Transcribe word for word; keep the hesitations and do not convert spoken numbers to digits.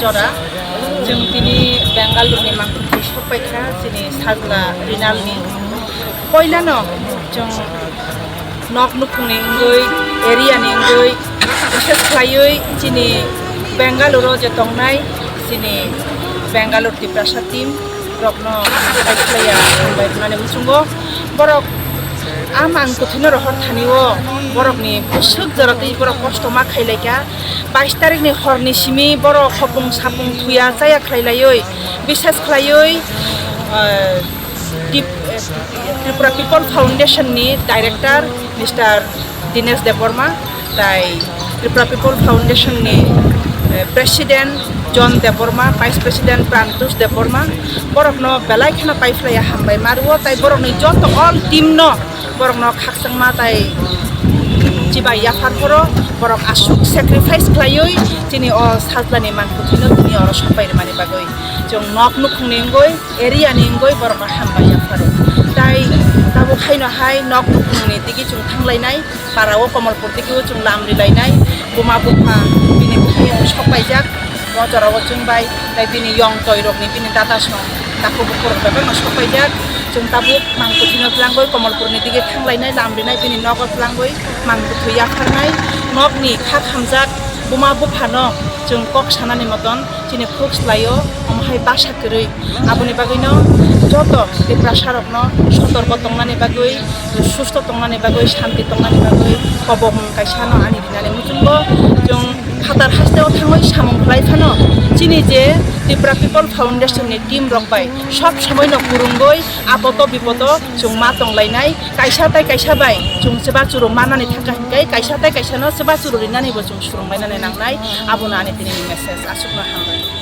Jora, chwng tini Bangalore ni mangkhuk thwi sok paikha chini sajla Rinal ni. Poilano chwng nok nukhungni wngwi, area ni wngwi, bises khlaiwi chini Bangalore o je tongnai chini Bangalore Tiprasa team rokno paikhlaiya hambai rwnani muchungo. Borok a mang kwthwino rohor thani o borokni bwswk jora twi borok kosto ma khailaikha. Bais tarikni horni simi borok hopung sapung thuya chaya khlailaiwi, bises khlaiwi, ah, Tip-, Tripura People Foundation ni director Mister Dinesh Debbarma, tai Tripura People Foundation ni, eh, president John Debbarma, vice president Prantosh Debbarma, borokno belai kheno paiphlaiya hambai ma rwo, tai borokni joto all team no borokno khakchangma tai chibai yaphar phoro borok aswk sacrifice khlaiwi chini o sajlani mangkwthwino tini oro sopai rwmani bagwi. Chwng nok nukhungni wngwi, area ni wngwi borokno hambai yapharo. Tai tabuk haino hai nok nukhungni digi chwng thanglainai, para o Komolpur digi o chwng lam rilainai, buma bupha bini bukhuyung sok paijak. O jora o chwng bai, tai bini yong toi rokni bini dada song takhuk bukhuk rok bebak no sok paijak. Chwng tabuk mangkwthwino tlangwi Komolpurni digi thanglainai, lam rinai, bini nogo tlangwi mangkwthwi yapharnai. Nokni kha khamjak buma buphano chwng kok sanani moton chini khuk slaio, omo hai basa kwrwi. Aboni bagwino joto Tiprasa rokno sotorko tongnani bagwi, susto tongnani bagwi, shanti tongnani bagwi kobok mung kaisa no ani rinani muchungo. Chwng phatar hasteo thangwi samung khlai phano chini je Tripura People Foundation ni team rok bai sob somoi no kwrwngwi apoto bipoto chwng ma tonglainai, kaisa tai kaisa bai chwng chubachu rw manani thangkha hinkai kaisa tai kaisa no chubachu rw rinani bo chwng swrwnglainani nangnai, abono ani tini ni message. Aswkno hambai.